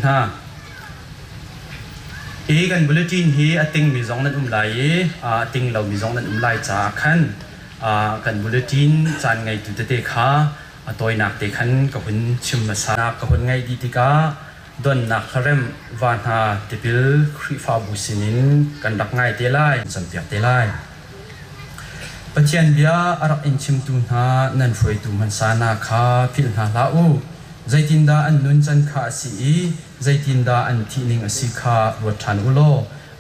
hna. Hi kan bulletin hi a tingmi zong nan um lai i a ting lomi zong nan um lai caah khan kan bulletin caan ngeitu tete kha a tawinak te khan ka hun chim hmasa. Ka hun ngaih dih tikah donnak hlaremh va hna tipil Khrihfabu sinin kan rak ngai te lai, campiak te lai. Pathian bia a rak in chimtu hna nan hruaitu hmasa hna kha philh hna hlah u. Zeitindah an nuncan kha a si i zeitindah an thihning a si kha ruat ṭhan u law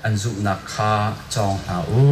an zumhnak kha cawng hna u.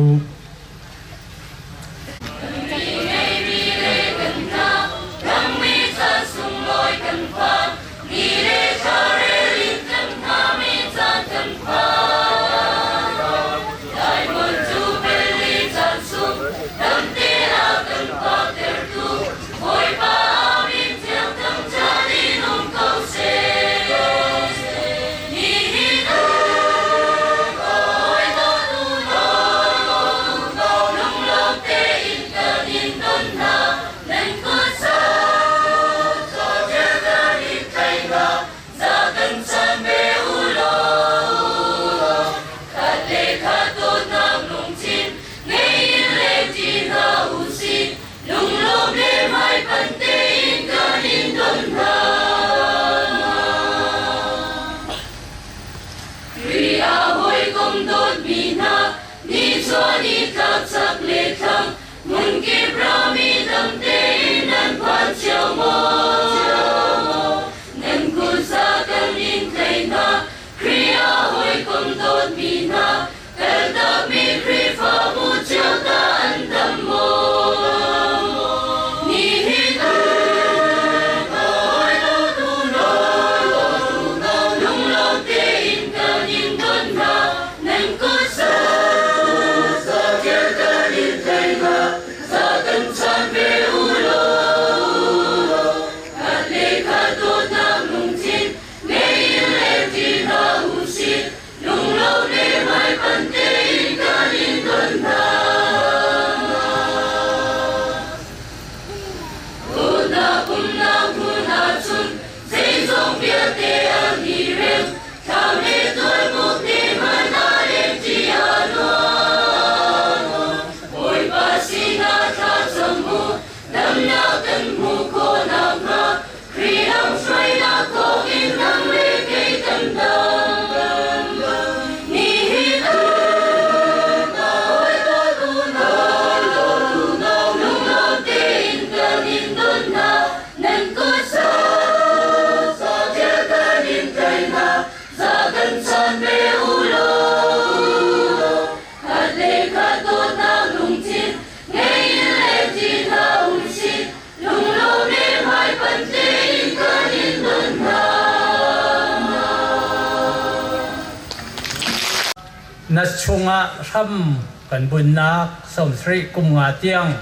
Na chungah hram kan bunnak 70 kum nga tiang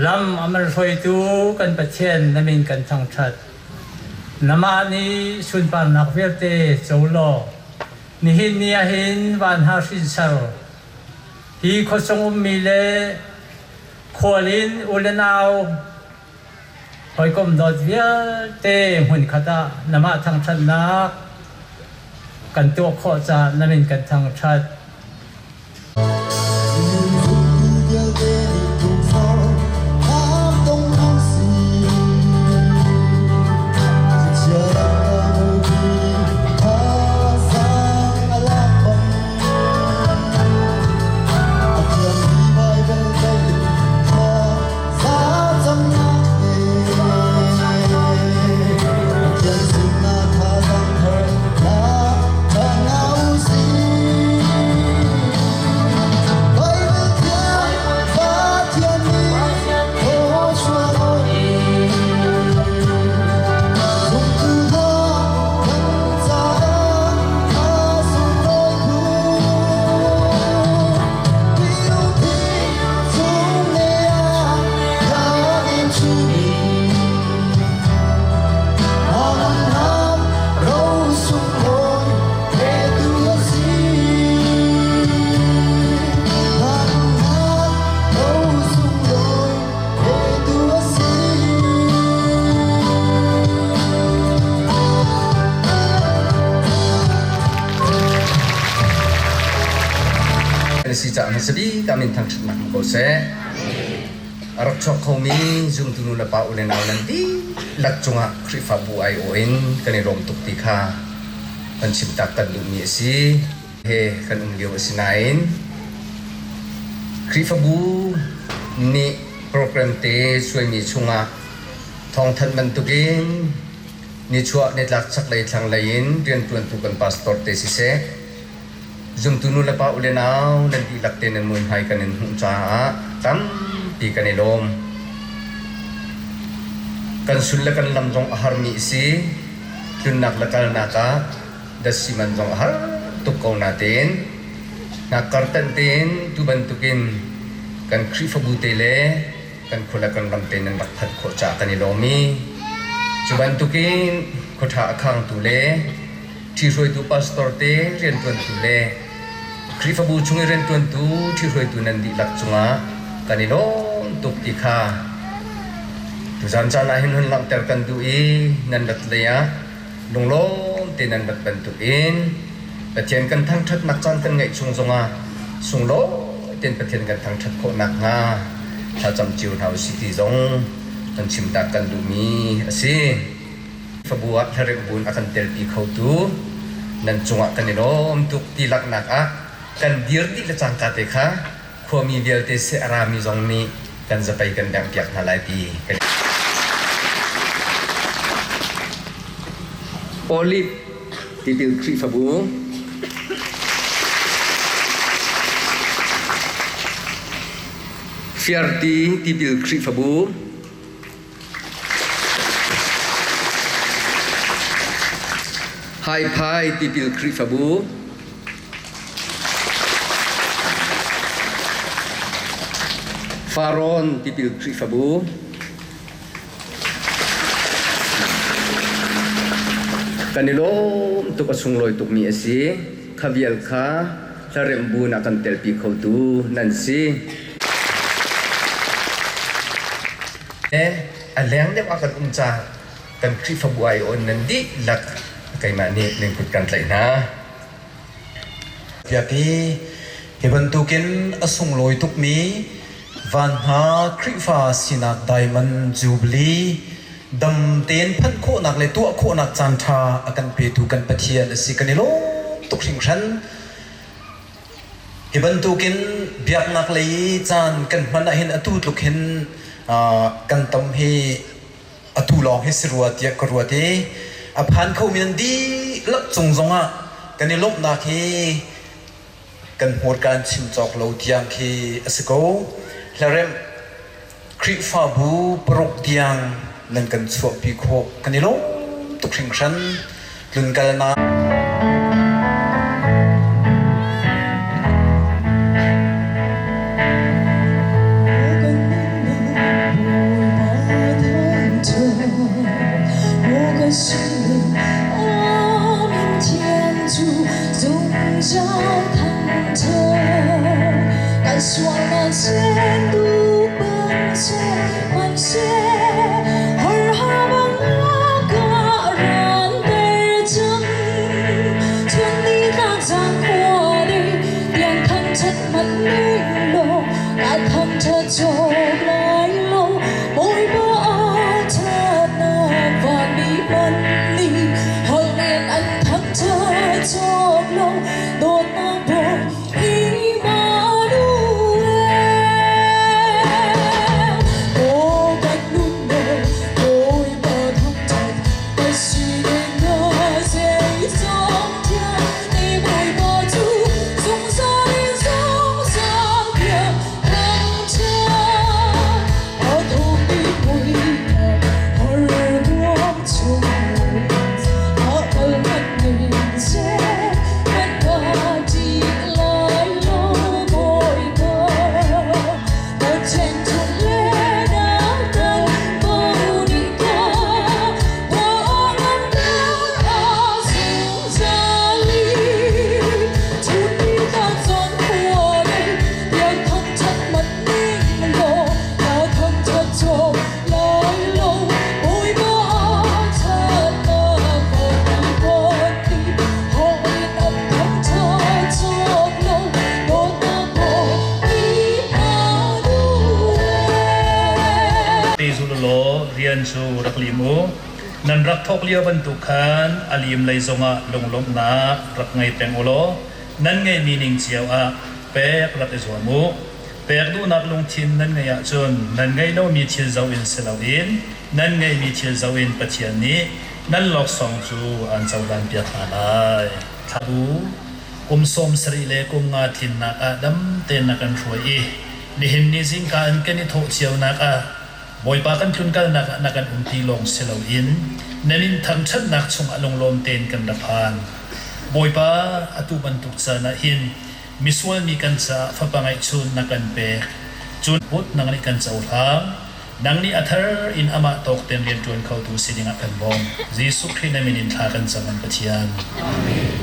lam a man hruaitu kan Pathian na min kan thangṭhat. Namah nih sunparnak vialte co law nihin ni ahhin van ha hrinsar hi khuachung ummi le khual in u le nau hawikom dawt vialte hmunkhat ah namah thangṭhatnak kan tuah khawh caah na min kan thangṭhat. caah hmasa bik ah min thangṭhatnak um ko seh. A rak chuak khomi zumtu nu le pa u le nau nan dihlak cungah Khrihfabu aiawh in kan i lawm tuk ti kha kan chimtak kan duhmi a si. He kan um lio a si nain Khrihfabu nih program te suaimi chungah thawngthanh bantukin nichuah nitlak chaklei thlanglei in rianṭuantu kan pastor te siseh, zumtu nu le pa u le nau nan dihlak te nan muihmai kan in hmuh caah tampi kan i lawm. Kan sul le kan lam zong a harmi a si. Tlunnak le kalnak ah datsi man zong a har tuk ko natein hnakkar tanh tein tu bantukin kan Khrihfabu te le kan khua le kan ram te nan rak phanh khawh caah kan i lawm i cu bantukin khuaṭha a khangtu le ṭhihruaitu pastor te rianṭuantu le Khrihfabu chung i rianṭuantu ṭhihruaitu nan dihlak cungah kan i lawm tuk ti kha tuzan caan ah hin hun langhter kan duh i nan rat lei ah lunglawm te nan rat bantukin Pathian kan thangṭhatnak caan kan ngeih chung zongah sunglawi tein Pathian kan thangṭhat khawh nakhnga thlacam cio hna usih ti zong kan chimtak kan duhmi a si. Fabu ah hlaremh buin a kan telpi khotu nan cungah kan i lawm tuk ti langhnak ah kan dir dih le cangka te kha khuami vialte seh a rami zong nih kan zapei kan benghpiak hna lai ti kan Olive tipil Khrihfabu Fiarti tipil Khrihfabu Haiphai tipil Khrihfabu Farawn tipil Khrihfabu Kan i lawm tuk a sunglawi tukmi a si. Kha vial kha hlaremh bu in a kan telpi khotu nan si. A leng deuh ah kan um caah kan Khrihfabu aiawh nan dihlak keimah nih nan kut kan tlaih hna. Piak i hi bantukin a sunglawi tukmi van hna Khrihfa sinak Diamond Jubilee dam tein phanh khawhnak le tuah khawhnak caanṭha a kan petu kan Pathian a si kan i lawm tuk hringhran. Hi bantukin biaknak lei caan kan hman ahhin atu tluk hin kan tam hi atu lawng hi si rua tiah ka ruat i a phan khomi nan dihlak cung zongah kan i lawmhnak hi kan hmurka in chim cawk lo tiang khi a si ko. Hlaremh Khrihfabu paruk tiang nan kan chuahpi khawh kan i lawm tuk hringhran. Tlunkalnak Nan rak thawk lio bantuk khan a lim lei zongah lunglawmhnak rak ngei peng u law nan ngeihmi ning cio ah pek rak i zuam u. Pek duhnak lungthin nan ngeih ahcun nan ngeih lomi thil zoh in si loin nan ngeihmi thil zoh in Pathian nih nan laksawng cu aan cohlanpiak hna lai. Thlabu kum 70 le kum nga tlinnak ah dam tein na kan hruai i nihin ni zingka in kan i thawh cionak ah Bawipa kan tlunkalnak ah na kan umpi lawng si loin na min thangṭhatnak chungah lunglawm tein kan ra phan. Bawipa, atu bantuk caan ah hin misual mi kan caah fapa ngeihchun na kan pek. Cun put nang nih kan cohlang. Nang nih a thar in amah tawk tein rianṭuan khotu si dingah kan bawmh. Jesuh Khrih na min in thla kan cam an Pathian. Amen.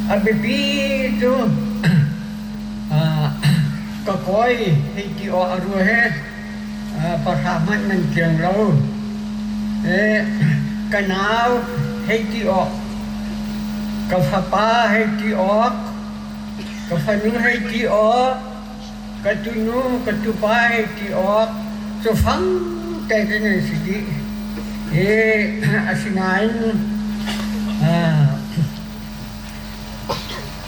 A biapi cu ka kawi hei ti awk a rua he pahra hmanh nan tling lo. Ka nau hei ti awk, ka fapa hei ti awk, ka fanu hei ti awk, ka tunu ka tupa hei ti awk cufang te cu nan si dih. Hi asinain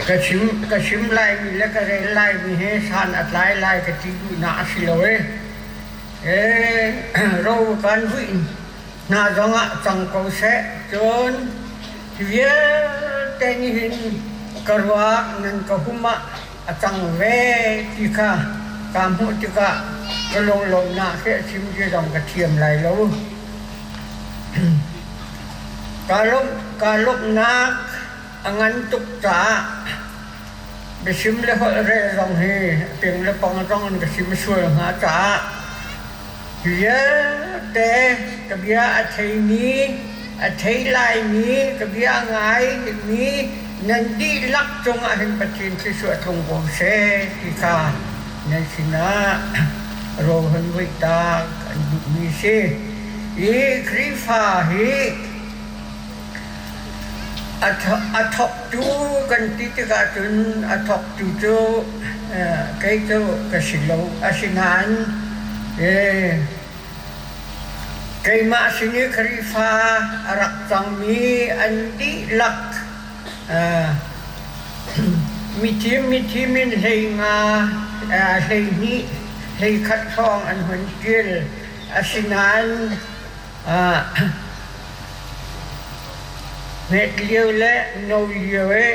Ka chim ka chim laimi le ka rel laimi hi san a tlai lai ka ti duhnak a si lo ee. Ee ro kan vui hna zongah cang ko seh. Cun hi vialte nih hin ka ruak nan ka hum ah a cang ve ti kha kaa hmuh tikah ka lunglawmhnak hi a chim ti zong ka thiam lai lo. Kaa lawmhnak a ngan tuk caah biachim le holhrel zong hi a ping le pang zong in ka chim sual hnga caah hi vialte ka bia a theimi, a thei laimi, ka bia a ngaimi nan dihlak cungah hin Pathian thluachuah tlung ko seh ti kha nan sinah rawl hun vuihtak an duhmi a si. Hi Khrihfa hi a thawktu kan ti tikah cun a thawktu cu kei cu ka si lo. Asinain keimah sin i Khrihfa a rak cangmi an dihlak mithim mithim in hlei nga, 12, 11 hrawng an hun kil. Asinain hmet lio le no lio i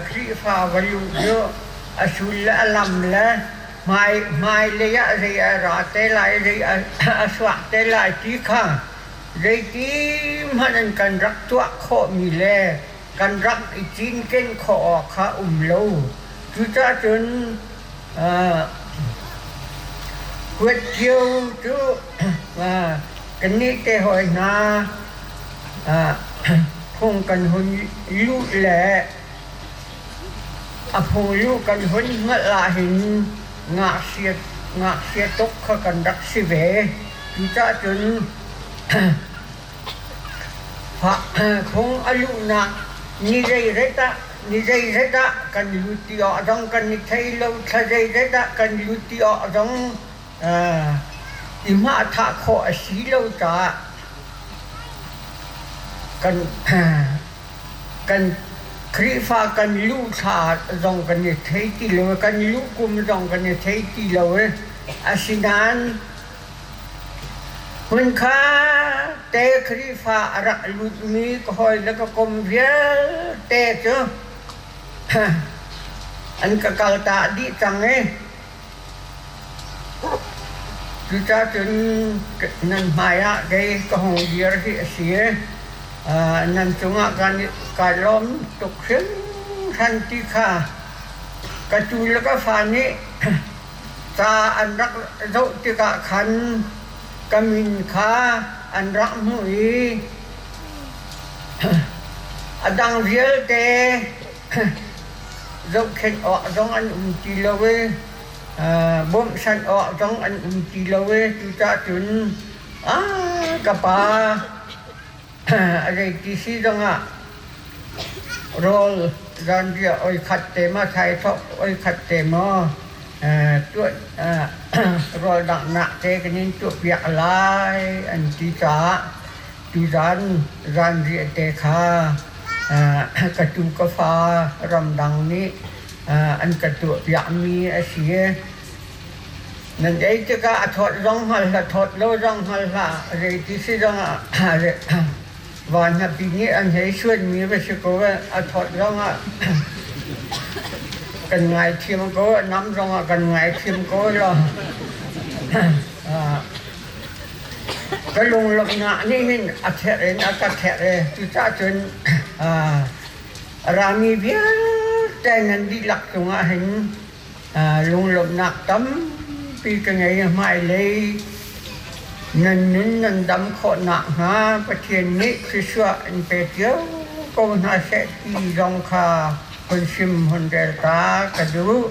Khrihfa va luh cu a sul le a lam le hmailei ah zei a ra te lai, zei a suak te lai ti kha zeiti hmanh in kan rak tuah khawhmi le kan rak i cinken khawh awk kha um lo. Cucaah cun Huat cio cu kannih te hawi hna. Phung kan hun luh le a phung luh kan hun hngalh ahhin ngakchia tuk kha kan rak si ve. Cucaah cun phung a luhnak ni zeizat ah ni zeizat ah kan lut ti awk zong kan i thei lo, thla zeizat ah kan lut ti awk zong i hmahthah khawh a si lo caah kan Khrihfa kan luh thla zong kan i thei ti lo, kan luh kum zong kan i thei ti lo i asinain hmunkha te Khrihfa a rak lutmi ka hawi le ka kom vialte cu an ka kaltak dih cang i Cucaah cun nan hmaiah kei ka hung dir hi a si i nan cungah kaa lawm tuk hringhran ti kha ka tu le ka fa nih ca an rak zoh tikah khan ka min kha an rak hmuh i a dang vialte Zohkhenh awk zong an um ti lo i bawmhchanh awk zong an um ti lo i cucaah cun ka pa a zeiti si zongah rawl zanriah oi khat te maw thaithawk oi khat te maw rawl danghnak te kan in tuahpiak lai an ti caah Tuzan zanriah te kha ka tu ka fa ramdang nih an ka tuahpiakmi a si i nan ei tikah a thawt zong hngal hlah, thawt lo zong hngal hlah, zeiti si zongah van hnapi nih an hei suanmi va si ko, a thawt zongah kan ngaithiam ko, a nam zongah kan ngaithiam ko law. Ka lunglawmhnak nih hin a therh in a ka therh i cucaah cun a rami vialte nan dihlak cungah hin lunglawmhnak tampi ka ngei. Hmailei nan nun nan dam khawh nakhnga Pathian nih thluachuah in pe cio ko hna seh ti zong kha hun sim hun rel ta ka duh.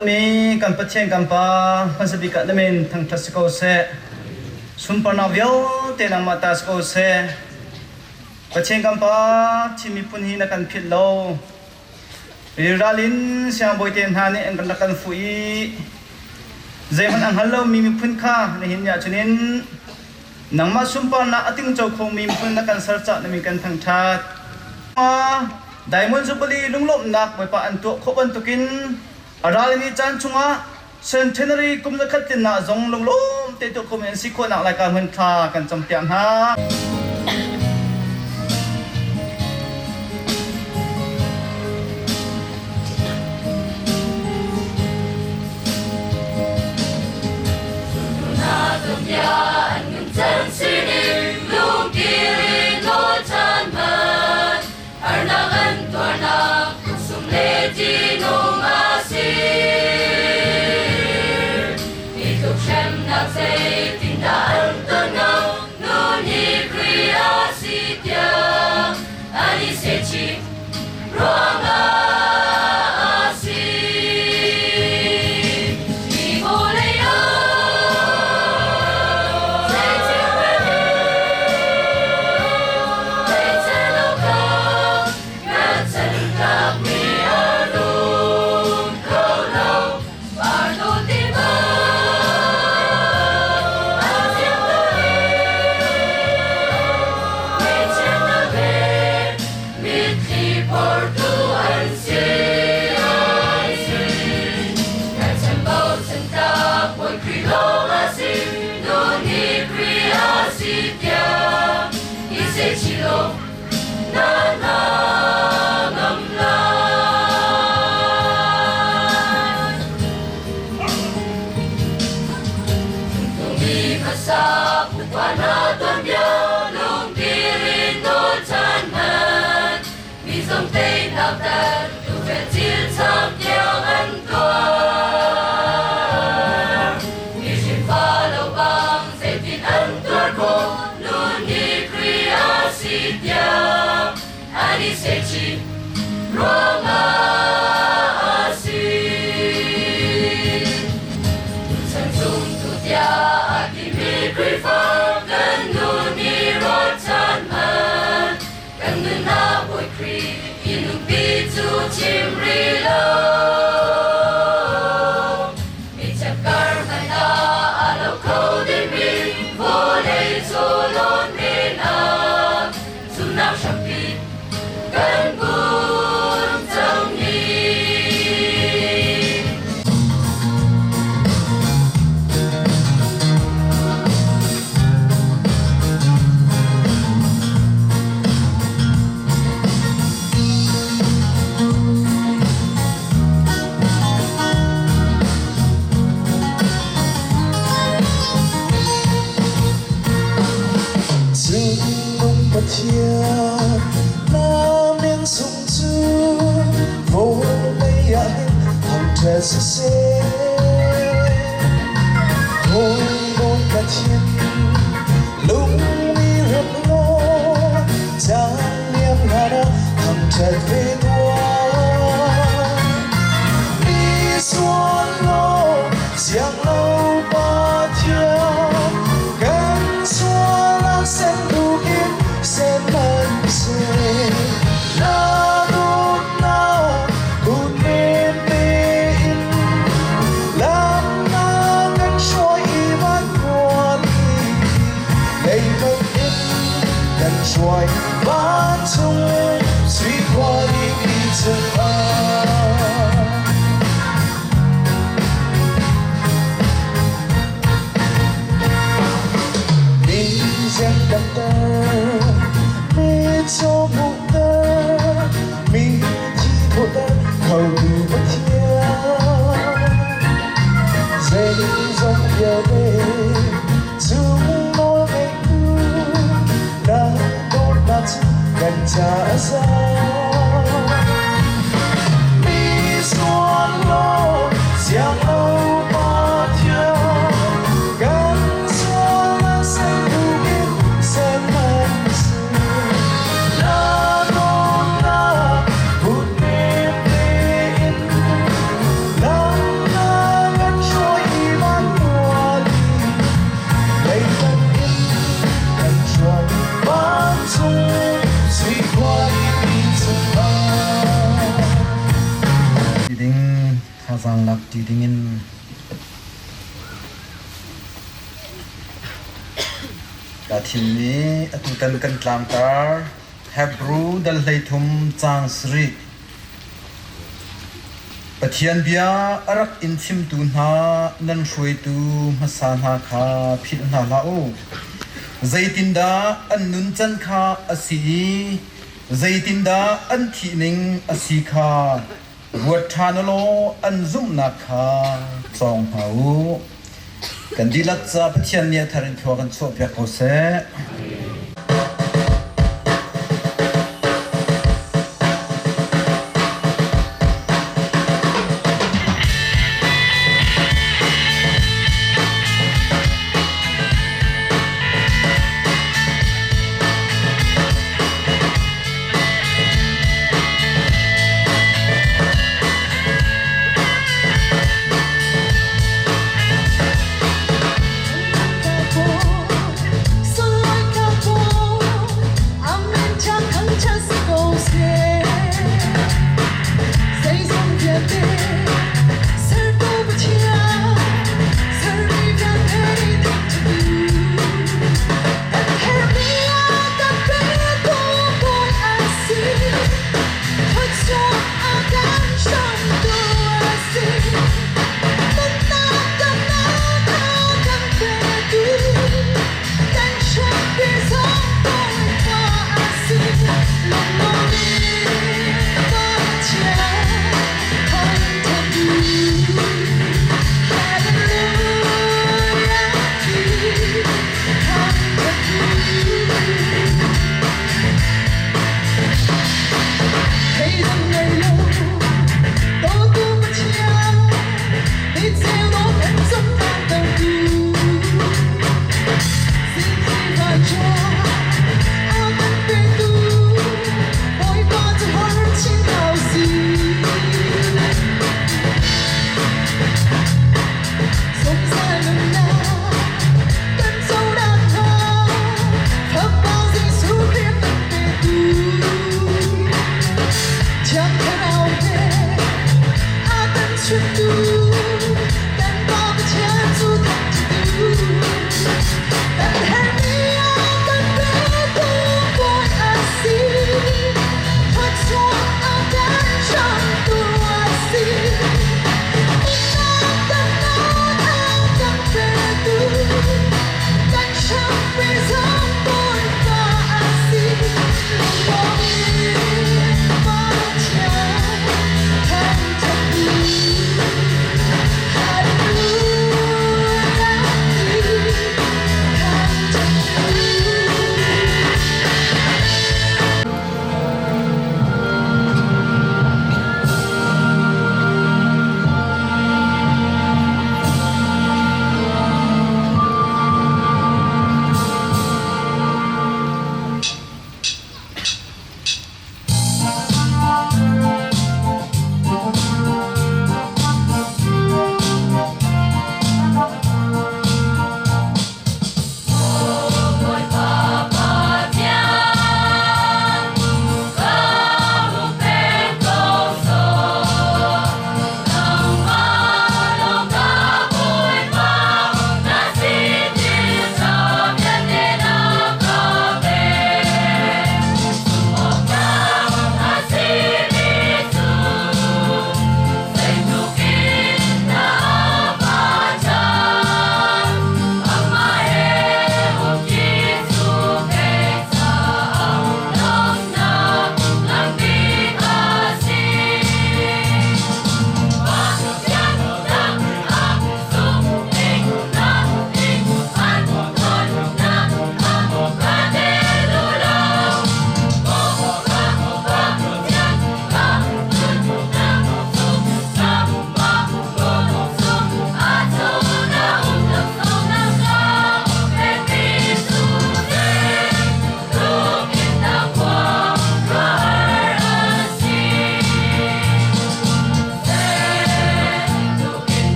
Mi kan Pathian kan Pa hmasa bik ah na min thangṭhat si ko seh. Sunparnak vialte nangmah ta si ko seh. Pathian kan Pa, Chin miphun hi na kan philh lo. Ral in siangbawi te hna nih an rak kan fuh i zeihmanh a hngal lomi miphun kha nihin ni ahcun in nangmah sunparnak a tingco khomi miphun na kan ser cah na min kan thangṭhat. Diamond Jubilee lunglawmhnak Bawipa an tuah khawh bantukin a ral ni caan chungah centenary kum zakhat tlinnak zong lunglawm te tuah khomi an si khawhnak lai ka hmun thla kan campiak hna. ṭi dingin Ka thimmi atutan kan tlangtar Hebrew dal 13 caang 7. Pathian bia a rak in chimtu hna nan hruaitu hmasa hna kha philh hna hlah u. Zeitindah an nuncan kha a si i zeitindah an thihning a si kha ruat ṭhan u law an zumhnak kha cawng hna u. Kan dihlak ca Pathian nih a thar in thlua kan chuahpiak ko seh.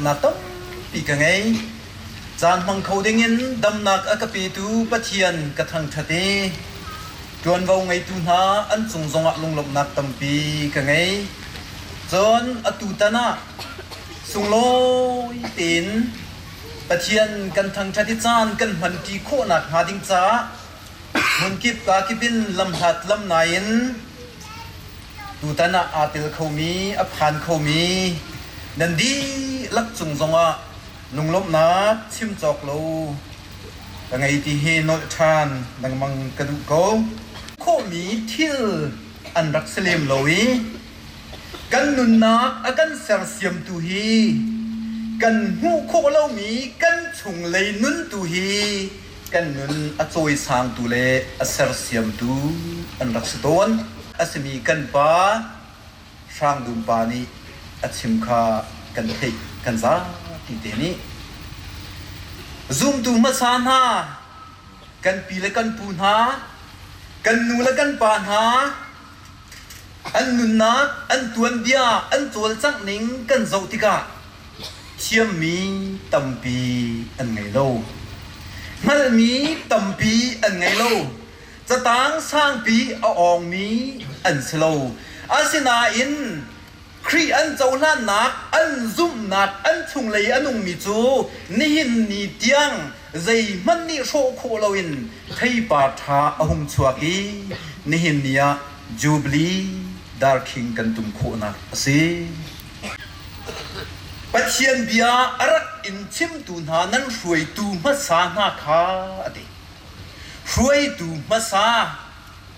lunglawmhnak tampi ka ngei. Caan hmang kho dingin damnak a ka petu Pathian ka thangṭhat i ṭuanvo ngeitu hna an cung zongah lunglawmhnak tampi ka ngei. Cun atutan ah sunglawi tein Pathian kan thangṭhat i caan kan hmanṭi khawhnak hnga ding caah hmunkip kakip in lamhlat lamnai in tutan ah aa tel khomi, a phan khomi nan dihlak cung zongah lunglawmhnak chim cawk lo ka ngei ti hi nolh ṭhan lengmang ka duh ko. Khawhmi thil an rak si lem lo i kan nunnak a kan sersiamtu hi kan hmuh khawh lomi kan chunglei nun tu hi kan nun a cawisangtu le a sersiamtu an rak si tawn. A simi kan pa Hrang Dum pa nih a chim kha kan theih kan zapi te nih. Zumtu hmasa hna, kan pi le kan pu hna, kan nu le kan pa hna, an nunnak, an tuanbia, an cawlcangh ning kan zoh tikah thiammi tampi an ngei lo. Hngalhmi tampi an ngei lo. Catang sangpi a awngmi an si lo. Asinain Khrih an cohlannak, an zumhnak, an chunglei a nungmi cu nihin ni tiang zeihmanh nih hrawh khawh loin theipar ṭha a hung chuak i nihin ni ah Jubilee darkhing kan tum khawhnak a si. Pathian bia a rak in chimtu hna nan hruaitu hmasa hna kha a ti. Hruaitu hmasa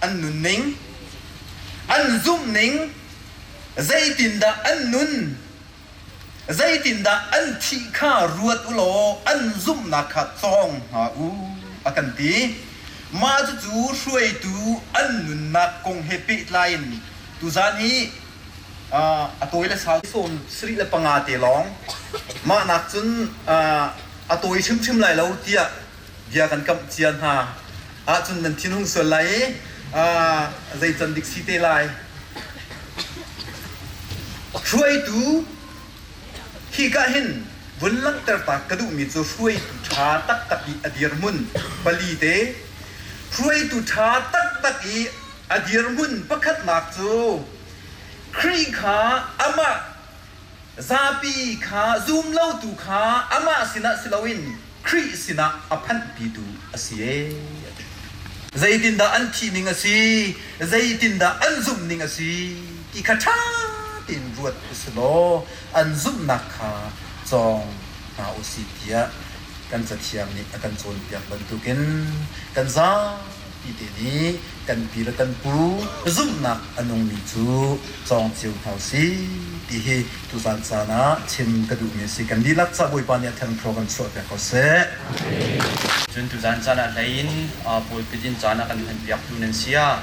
an nunning, an zumhning, zeitindah an nun, zeitindah an thih kha ruat u law an zumhnak kha cawng hna u a kan ti. Mah cucu hruaitu an nunnak kong he pehtlai in tuzan hi a tawi le sau 75 te lawng mah nak cun a tawi hrimhrim lai lo tiah bia kan kamh cia hna ahcun nan thinhung sual lai i zei can dik si te lai. Hruaitu hi ka hin vun langhter ta ka duhmi cu hruaitu ṭha taktak i a dirhmun pali te hruaitu ṭha taktak i a dirhmun pakhatnak cu Khrih kha amah zapi kha zum lotu kha amah sinah si loin Khrih sinah a phanhpitu a si ee. Zeitindah an thih ning a si, zeitindah an zumh ning a si ti kha ṭha tein ruat u si law an zumhnak kha cawng hna u sih tiah kan Cathiang nih a kan cawnpiak bantukin kan zapi te nih kan pi le kan pu zumhnak a nungmi cu cawng cio hna u sih ti hi tuzan caan ah chim ka duhmi a si. Kan dihlak ca Bawipa nih a thengthaw kan chuahpiak ko seh. Cun tuzan caan ah hlei in pulpit in caan a kan hmanpiaktu nan si ah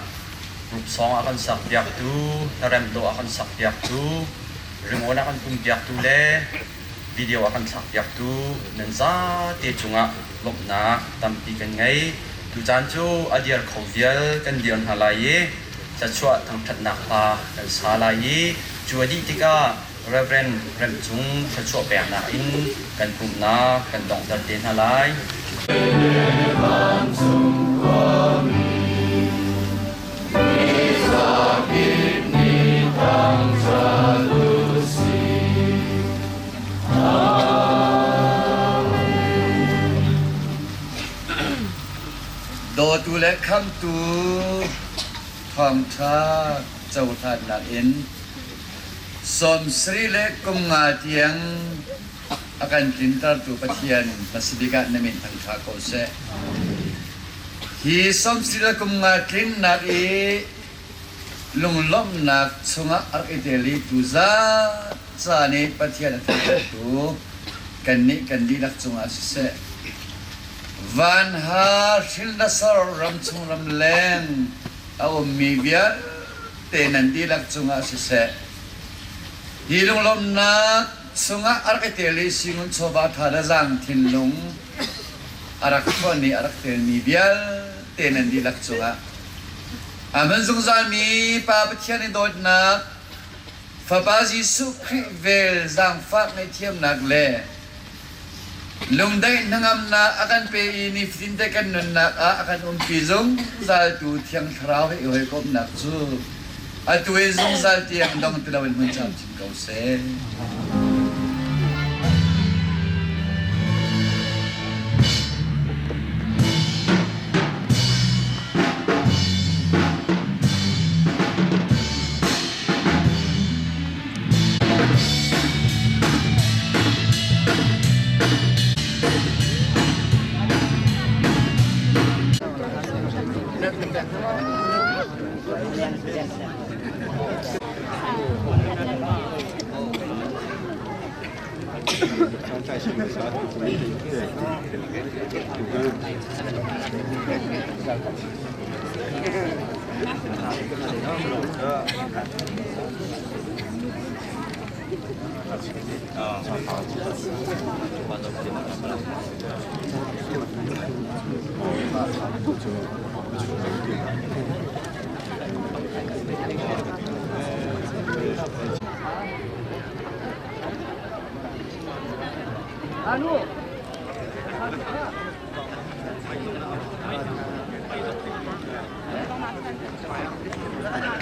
group song a kan sakpiaktu, hlaremh dawh a kan sakpiaktu, ringawn a kan pumpiaktu le video a kan thlakpiaktu nan zate cungah lawmhnak tampi kan ngei. Tucaan cu a dir kho vial kan dir hna lai i thlachuah thangṭhatnak hla kan sa lai i cu a dih tikah Reverend Remh Cung thluachuah peknak in kan pumhnak kan donghter te hna lai. Dawtu le khamtu thawngṭha cohlannak in 75 tiang a kan tlintertu Pathian hmasabik ah na min thangṭha ko seh. Hi 75 tlinnak i lunglawmhnak chungah a rak i tel i tuzat caan i Pathian a thangṭhattu kannih kan dihlak cungah siseh, vanha hrilnasor ramchung ramleng a ummi vialte nan dihlak cungah siseh, hi lunglawmhnak chungah a rak i tel i singun chawva ṭha le zaang thinlung a rak chuahni a rak telmi vialte nan dihlak cungah a hmun zungzalmi Pa Pathian i dawtnak, Fapa Jesuh Khrih vel zaangfah ngaihthiamnak le lungdaih hnangamnak a kan pe i nifatinte kan nunnak ah a kan umpi zungzaltu Thiang Thlarau he i hawikomhnak cu atu in zungzal tiang dong ti loin hmun camcin ko seh.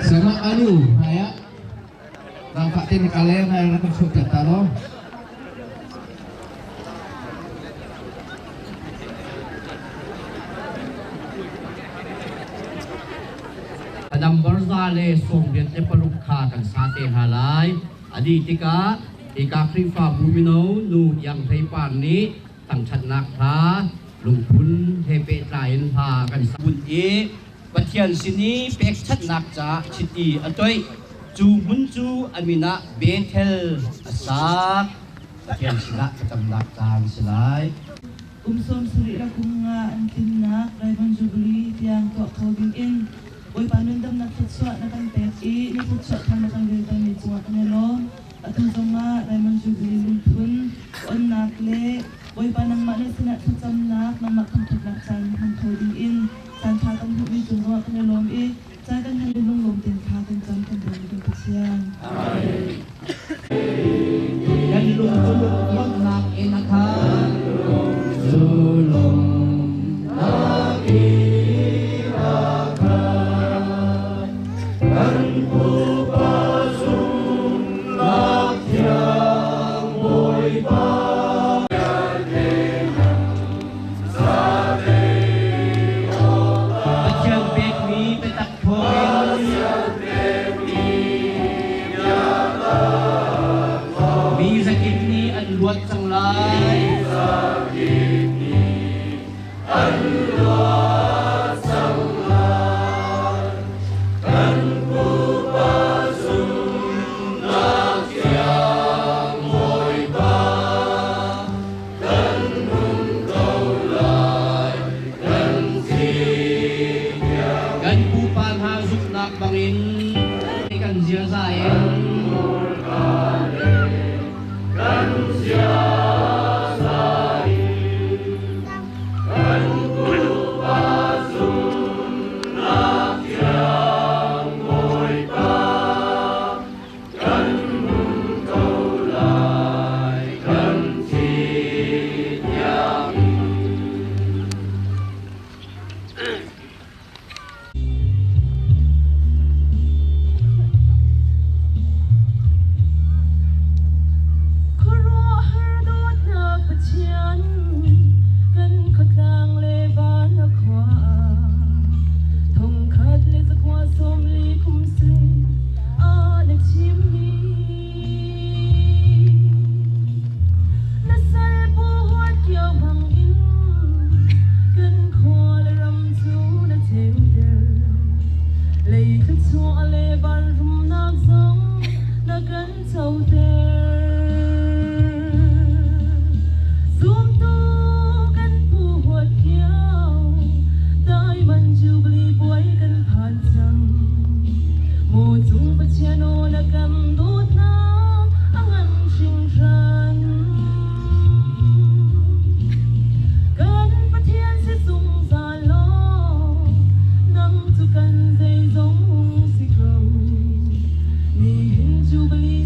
Sama anu haya Nampak tin kalian haya nak sudah talo. Number za le 86 kha kan sa te hna lai. Adi tikah hika Khrihfabu mino nu Iang Hlei Par nih thangṭhatnak hla lungphun he pehtlai in hla kan sa. Hmun i Pathian sin i pekchanhnak caah chiti a toih. Cu hmun cu a min ah Bethel a sak. Pathian sinah thlacamnak caan si lai. Kum 70 le kum nga an tlinnak Diamond Jubilee tiang tuah kho dingin Bawipa nundamnak thluachuah na kan pek i na thluachuah thar na kan reltermi cungah kan i lawm. Atu zongah Diamond Jubilee lungphun onnak le Bawipa nangmah na sinah thlacamnak, nangmah thangṭhatnak caan hmang kho dingin caanṭha kan hmuhmi cung zongah kan i lawm i caan kan hman i lunglawm tein thla kan cam kan bawmi kan Pathian. Kan lung cu lawmhnak in a khat. Cu lawmhnak in a khat. Kan pupa zumhnak thiang Bawipa. Pathian pekmi biatak thawngin Mi zakip nih an luat cang lai. Kan pupa hna zumhnak bangin kan ziaza in kan ziaza in kan pupa zumhnak thiang Bawipa kan hmun ko lai kan thi tiang Khuaruahhar dawtnak Pathian kan khuatlang le van a khua thongkhat le zakua 40 kum si a na chimmi Na sal pu huat kio bang in kan khua le ram cu na ceuter. Lei thluachuah le vanrumnak zong na kan coter. Zumtu kan pu huat kio, Diamond Jubilee puai kan phan cang. Maw cung Pathian aw na kan dawtnak a ngan hringhran. Kan Pathian si zungzal law, nang cu kan zeizong si ko. Nihin Jubilee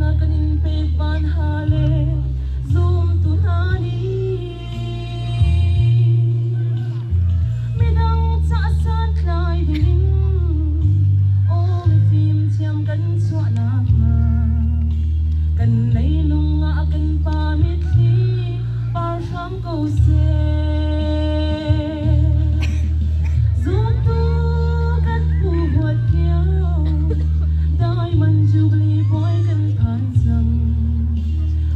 na kan in pek van ha le zumtu hna nih midang ca santlai dingin aw mifim thiam kan chuah nakhnga kan leilung ah kan pa mitthli par hram ko seh. Zumtu kan pu huat kio Diamond Jubilee puai kan phan cang.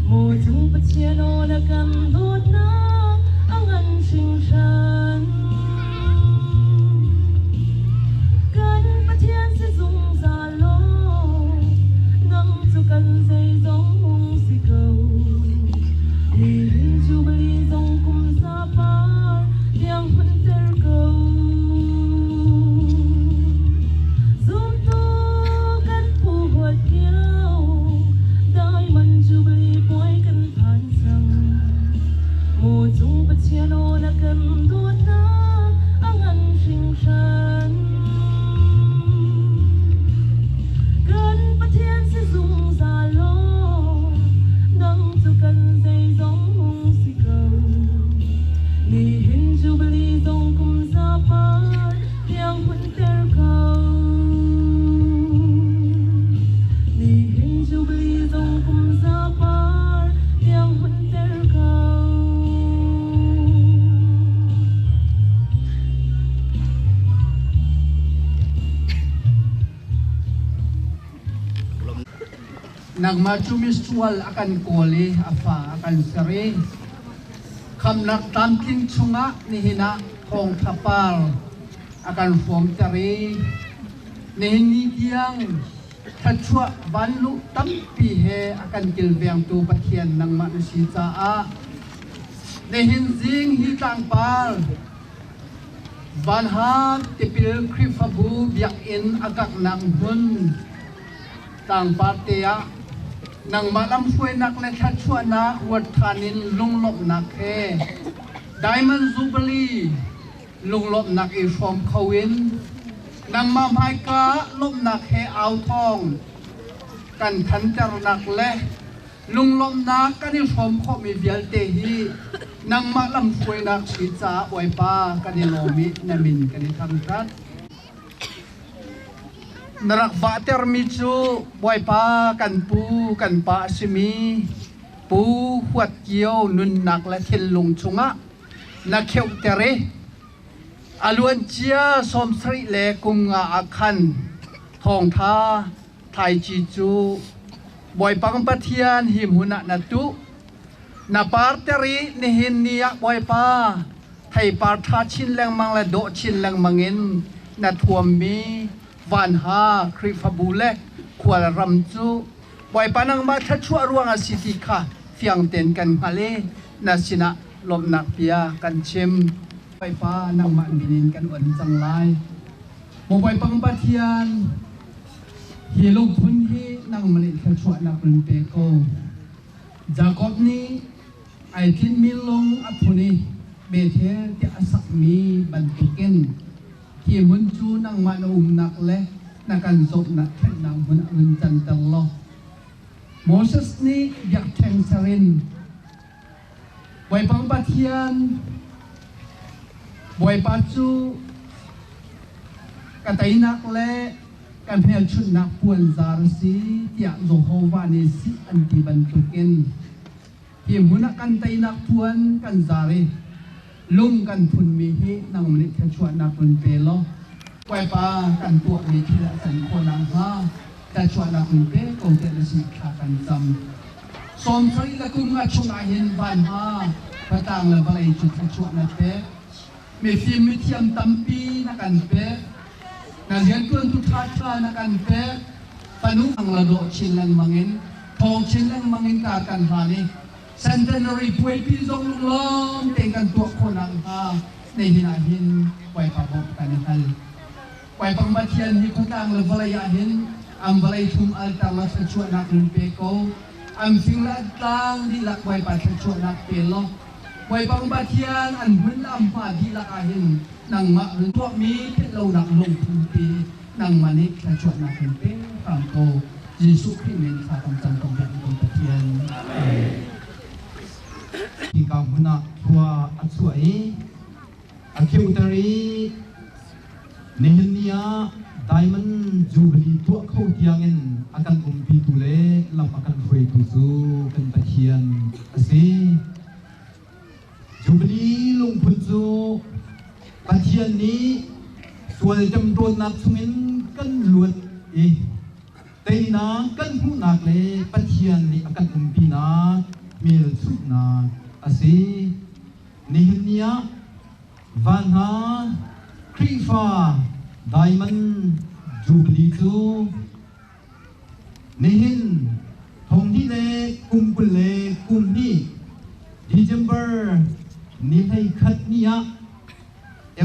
Maw cung Pathian aw na kan dawtnak a ngan hringhran. Kan Pathian si zungzal law nang cu kan zeizong hung si ko. Nihin Jubilee zong kum za par tiang hmunter ko. Zumtu kan phu huat lio Diamond Jubilee puai kan phan cang. Maw cung Pathian aw na kan dawtnak a ngan hringhran. Kan Pathian si zungzal law nang cu kan zeizong hung si ko. Nihin Jubilee zong kum za par tiang hmunter ko. Nihin Jubilee zong kum za par tiang hmunter ko. Nangmah cu misual a kan kawl i a fa a kan ser i khamnak tlamtling chungah nihin ah thawngṭha par a kan hrawmter i nihin ni tiang thluachuah vanluh tampi he a kan kilvengtu Pathian nangmah na si caah nihin zing hi tlangpar Vanha tipil Khrihfabu biakinn a kaknak hmun tlangpar te ah nangmah lamhruainak le thluachuahnak ruat ṭhan in lunglawmhnak he Diamond Jubilee lunglawmhnak i hrawm kho in nangmah hmaika lawmhnak he au thawng kan thanternak le lunglawmhnak kan i hrawm khawhmi vialte hi nangmah lamhruainak si caah Bawipa kan i lawm i na min kan i thangṭhat. Na rak vahtermi cu Bawipa kan pu kan pa a simi Pu Huat Kio nunnak le thinlung chungah na kheuhter i a luancia 70 le kum nga ah khan thawngṭha thlaici cu Bawipa kan Pathian hi hmun ah na tuh. Na parter i nihin ni ah Bawipa theipar ṭha chin lengmang le dawh chin lengmang in na thuammi vanha Khrihfabu le khualram cu Bawipa nangmah thluachuah ruangah si ti kha fiang tein kan hngalh i na sinah lawmhnak bia kan chim. Bawipa nangmah min in kan on cang lai. Maw Bawipa kan Pathian, hi lungphun hi nangmah nih thluachuahnak run pe ko. Jakob nih ai tlinmi lung a phun i Bethel tiah a sakmi bantukin hi hmun cu nangmah na umnak le na kan zawtnak thenhnak hmun ah run canter law Moses nih biakṭheng ser in Bawipa Pathian Bawipa cu ka teinak le ka hmelchunhnak puanzar a si tiah Jehovah nih sih an ti bantukin hi hmun ah kan teinak puan kan zar i lung kan phunmi hi nangmah nih thluachuahnak run pe law Bawipa kan tuahmi thil a can khawh nakhnga thluachuahnak run pe ko tiah na sinah thla kan cam. 70 le kum nga chungah hin van ha patlang le vawlei cu thluachuah na pek. Mifim mithiam tampi na kan pek. Na rianṭuantu ṭhaṭha na kan pek. Fanu ang la dawh chin lengmang in thawng chin lengmang in kar kan hlan i centenary puaipi zong lunglawm tein kan tuah khawh nakhnga nihin ah hin Bawipa bawmh kan i hal. Bawipa Pathian hi khuatlang le vawlei ah hin an vawlei thum alter la thluachuahnak run pe ko. An fing le an tlang dihlak Bawipa thluachuahnak pe law Bawipa Pathian an hmun le an hma dihlak ah hin nangmah run tuahmi philh lonak lungthin pi nangmah nih thluachuahnak run pe hram ko. Jesuh Khrih min thla kan cam ko. hmun ah thlua a chuah i a kheuter i nihin ni ah Diamond Jubilee tuah kho tiangin a kan umpitu le lam a kan hruaitu cu kan Pathian a si. Jubilee lungphun cu Pathian nih sual ṭemṭawnnak chungin kan luat i teinak kan hmuhnak le Pathian nih a kan umpinak hmelchunhnak a si. Nihin ni ah van hna Khrihfa Diamond Jubilee cu Nihin thonghnih le kum 22 December ni 11 ni ah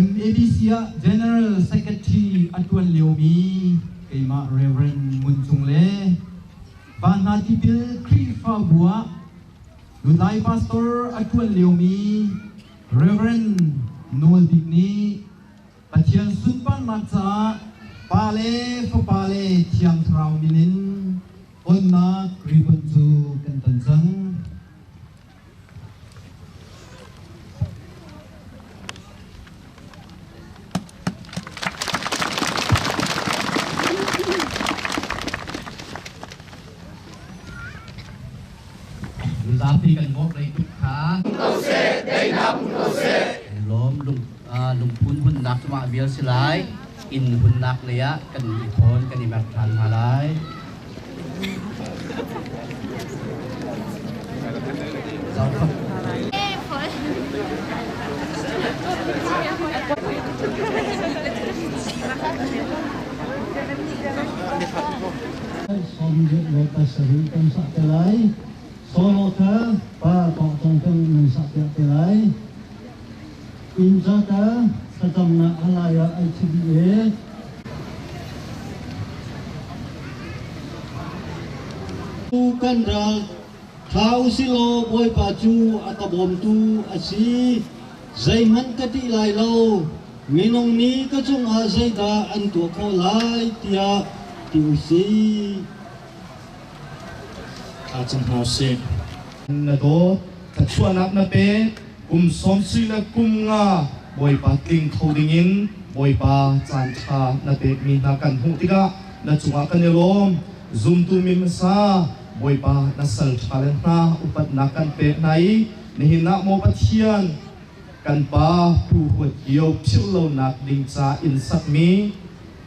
MABC ah General Secretary a ṭuan liomi keimah Reverend Ngun Cung le Vanhna Tipil Khrihfabu ah Lutlai Pastor a ṭuan liomi Reverend Nawl Bik nih Pathian sunparnak caah Pa le Fapa le Thiang Thlarau min in onnak ribbon cu kan ton cang. Mizapi kan bawmh rei tuk kha. Lawm lung lungphun hunnak cu mah vial si lai. Inn hunnak lei ah kan i thawn kan i mer ṭhan hna lai. 77 kan sak te lai. Solo kha pa tawk cong kan nan sak piak te lai. Inn ca ka thlacamnak a lai ah ai thi dih e. Kan ral thla usilaw Bawipa cu a ka bawmtu a si. Zeihmanh ka ṭih lai lo. Minung nih ka cungah zeidah an tuah khawh lai tiah ti u sih. Thla cam hna usih. Na dawt, thluachuahnak na pek, kum 75 le kum nga Bawipa tling kho dingin Bawipa caanṭha na pekmi hna kan hmuh tikah na cungah kan i lawm. Zumtu mi hmasa Bawipa na sal ṭha le hna upatnak kan pek hna i nihin ah maw Pathian kan pa Pu Huat Kio philh lonak ding ca inn sakmi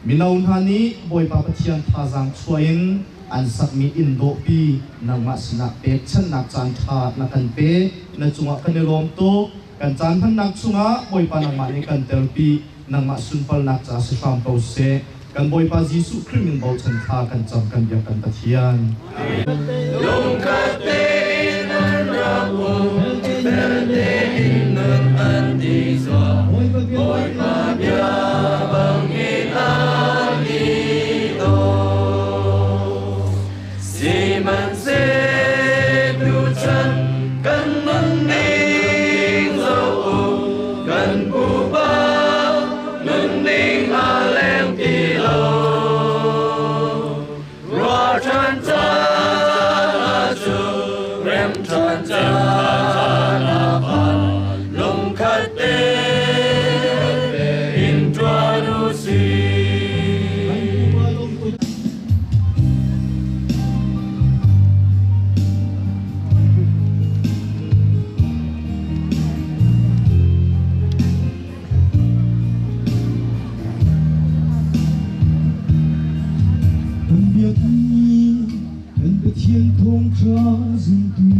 Mino hna nih Bawipa Pathian thazaang chuah in an sakmi inn dawhpi nangmah sinah pekchanhnak caanṭha na kan pek. Na cungah kan i lawm tuk. Kan caan hmannak chungah Bawipa nangmah nih kan telpi. Nangmah sunparnak ca si hram ko seh. Kan Bawipa Jesuh Khrih min bochan thla kan cam kan biak kan Pathian. Lungkhat tein an rak um, fel tein nun an i zuam. Bawipa bia bangin an i daw. Sihmanhseh tuchan kan nunning zoh u, kan pupa nunning a leng ti lo. Ruahchan caan ah cu remṭhan caan a phan, lungkhat tein ṭuan u sih. Kan biakmi kan Pathian thawngṭha zumtu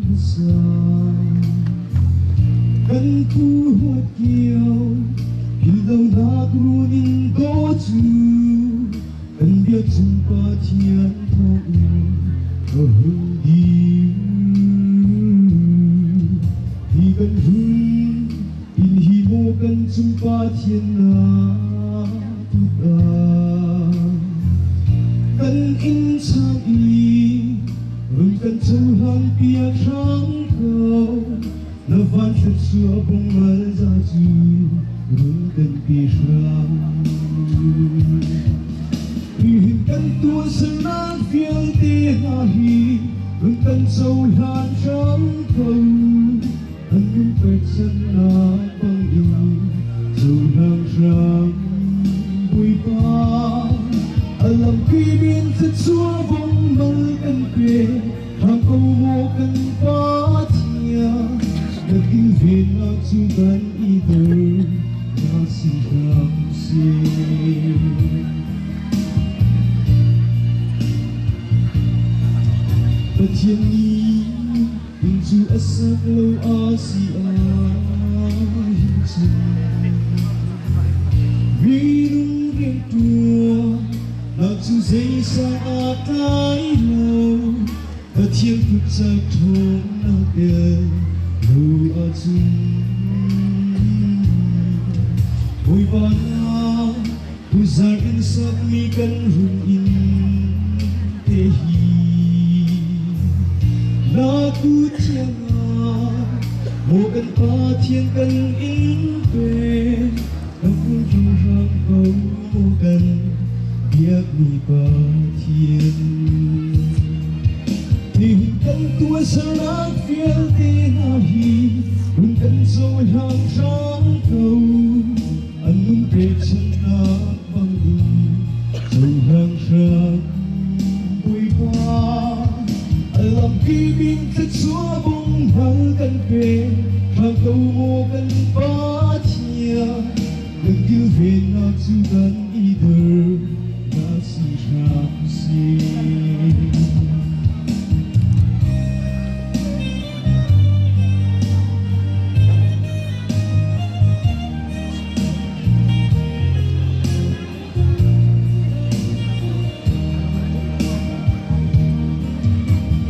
hmasa kan pu huat kio philhlonak run in daw cu kan biak chung Pathian thawngin ka hun dir. Hi kan hun in hi maw kan cung Pathian na tuta kan inn sang i run kan cohlang piak hram ko na van thluachuah bungal za cu run kan pi hram Hihin kan tuahsernak vialte hna hi run kan cohlan hram ko. pekchannak bangin cohlang hram Bawipa. A lampi min thluachuah bong mal kan pe hram ko maw kan Pathian. Na kilvennak cu kan i dor na si hram seh. Pathian nih inn cu a sak lo a si ahhin cun minung rianṭuan nak cu zeisang aa tlai lo. Pathian kut cak ṭhawnnak tel lo ahcun Bawipa na kuzar in sakmi kan run inn te hi na kut thiang ah maw kan Pathian kan in pe na kun hram ko maw kan biakmi Pathian. Nihin kan tuahsernak vialte hna hi run kan cohlang hram ko. An nun pekchanhnak bangin cohlang hram Bawipa. A lampi min thluachuah bung hal kan pe hram ko maw kan Pathian. Kan kilvennak cu kan i der na si hram seh.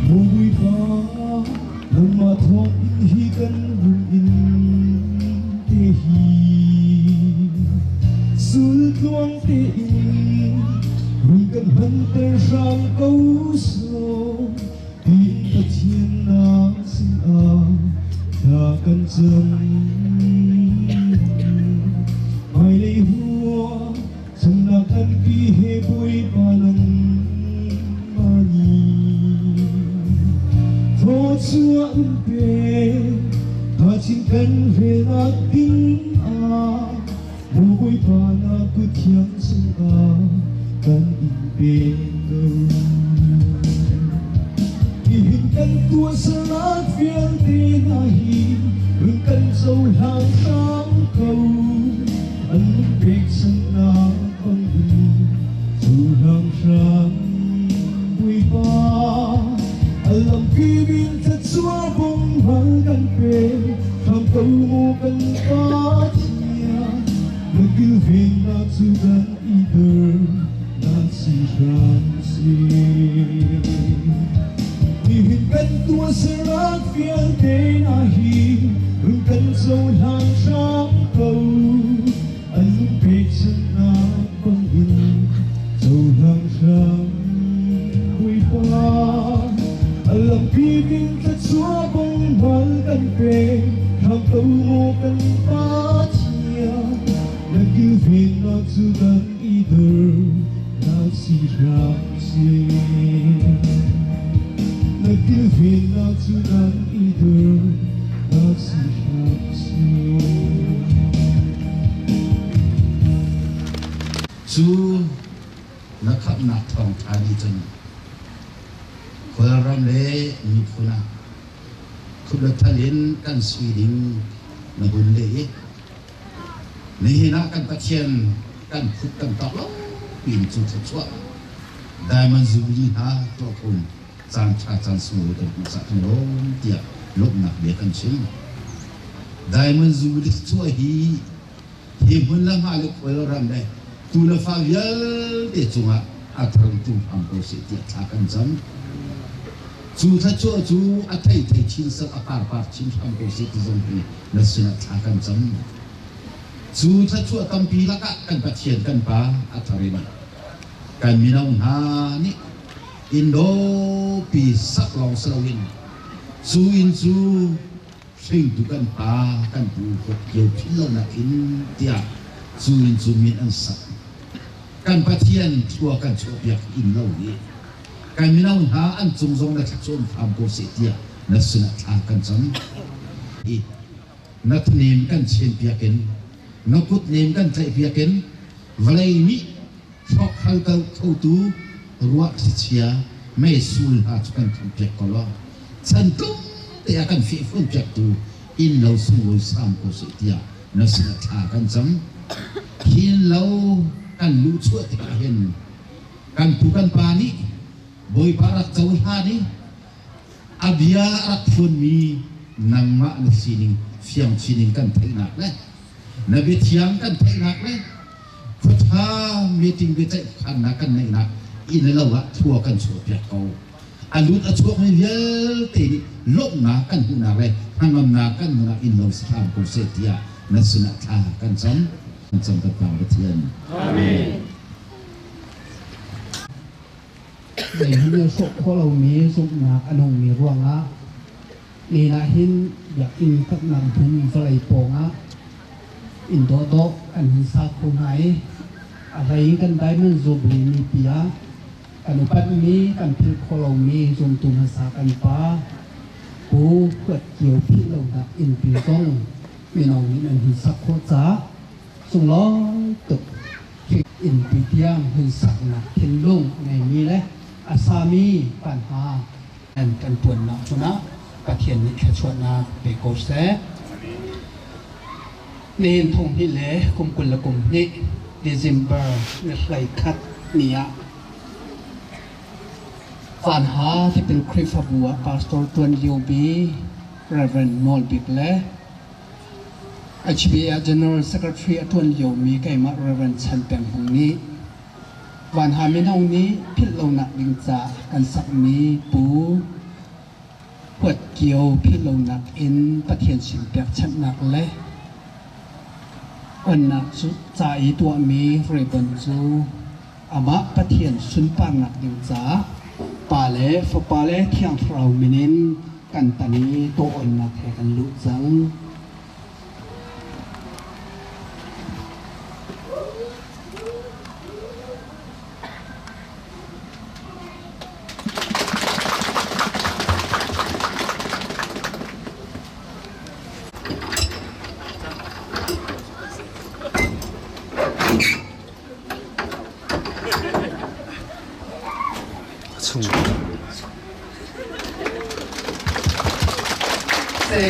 Bawipa, nangmah thawngin hi kan run in te hi sultluang tein run kan hmanter hram ko sawh tiin Pathian na sinah thla kan cam. Hmailei hua chungnak tampi he Bawipa nangmah nih thawchuah in pe thachin kan relnak ding ah maw Bawipa na kut thiang chungah kan in pe ko. Nihin kan tuahsernak vialte hna hi run kan cohlang hram ko. An pekchanhnak bangin cohlang hram Bawipa. A lampi min thluachuah bung hal kan pe hram ko maw kan Pathian. Na kilvennak cu kan i der na si hram seh. Nihin kan tuahsernak vialte hna hi run kan cohlang hram ko. An pekchanhnak bangin cohlang hram Bawipa. A lampi min thluachuah bung hal kan pe hram ko maw kan Pathian. Na kilvennak cu kan i der na si hram seh. Na kilvennak cu kan i der na si hram seh. Cu na khamhnak thawngṭha nih cun Kawlram le miphun ah khuplothal in kan sui ding na hun leh i Nihin ah kan Pathian kan phut kan tok lo piin cu thluachuah Diamond Jubilee hna tuah khun caan ṭha caan sunglawi kan hmuh cah kan lawm tiah lawmhnak bia kan chim. Diamond Jubilee thluachuah hi hi hmun le hma le khual ram le tu le fa vialte cungah a tharngtu hram ko seh tiah thla kan cam. Cu thluachuah cu a thei thei chin sal a par par chin hram ko seh ti zong hi na sinah thla kan cam. Cu thluachuah tampi lakah kan Pathian kan Pa a thar in kan mino hna nih inn dawpi sak lawng si loin cu inn cu hringtu kan pa kan pu huat kio philh lonak in tiah cu inn cu min an sak. Kan Pathian thlua kan chuahpiak inn lo hi kan mino hna an cung zong na thluachuah hram ko seh tiah na sinah thla kan cam. Hi. Na thnem kan chenpiak in, na kutnem kan tlaihpiak in, vawlei nih hrawkhral khotu ruah thlichia meisul hna cu kan thlumpiak ko law chan tlum te ah kan fehfuanpiaktu inn lo sunglawi saam ko seh tiah na sinah thla kan cam. Hi inn lo kan luhchuah tikah hin kan pu kan pa nih Bawipa rak cohlan i a bia a rak phuanmi nangmah na sining fiang chin in kan theihnak le na biathiang kan theihnak le khuaṭha meeting biaceih khannak kan neihnak inn le lo ah thlua kan chuahpiak ko. A lut a chuakmi vialte nih lawmhnak kan hmuhnak le hnangamnak kan hmuhnak inn lo si hram ko seh tiah na sinah thla kan cam. Kan cam kan Pa Pathian. Amen. Zeihmanh a hrawh khawh lomi zumhnak a nungmi ruangah len ah hin biakinn saknak hmun vawlei pawngah inn dawhdawh kan hun sa kho hna i a hlei in kan Diamond Jubilee nipi ah kan upatmi kan philh khawh lomi zumtu hmasa kan pa Pu Huat Kio philh lonak innpi zong mino nih nan hun sak khawh caah sunglawi tuk innpi tiang hun saknak thinlung a ngeimi le a sami kan hna nan kan ṭuannak hmun ah Pathian nih thluachuahnak pe ko seh. Nihin thong hnih le kum 22 December ni 11 ni ah Vanha Tipil Khrihfabu ah pastor ṭuan liomi Reverend Nawl Bik le HBA General Secretary a ṭuan liomi keimah Rev. Chan Peng Hmung nih Vanha mino nih philh lonak ding caah kan sakmi Pu Huat Kio philh lonak in Pathian sin pekchanhnak le onnak cu ca i tuahmi ribbon cu amah Pathian sunparnak ding caah Pa le Fapa le Thiang Thlarau min in kan tan i tawh-onnak he kan luh cang.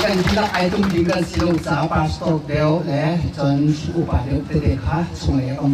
Kan dihlak ai tum ding kan si lo caah pastor deuh le cun upa deuh tete kha chunglei a um.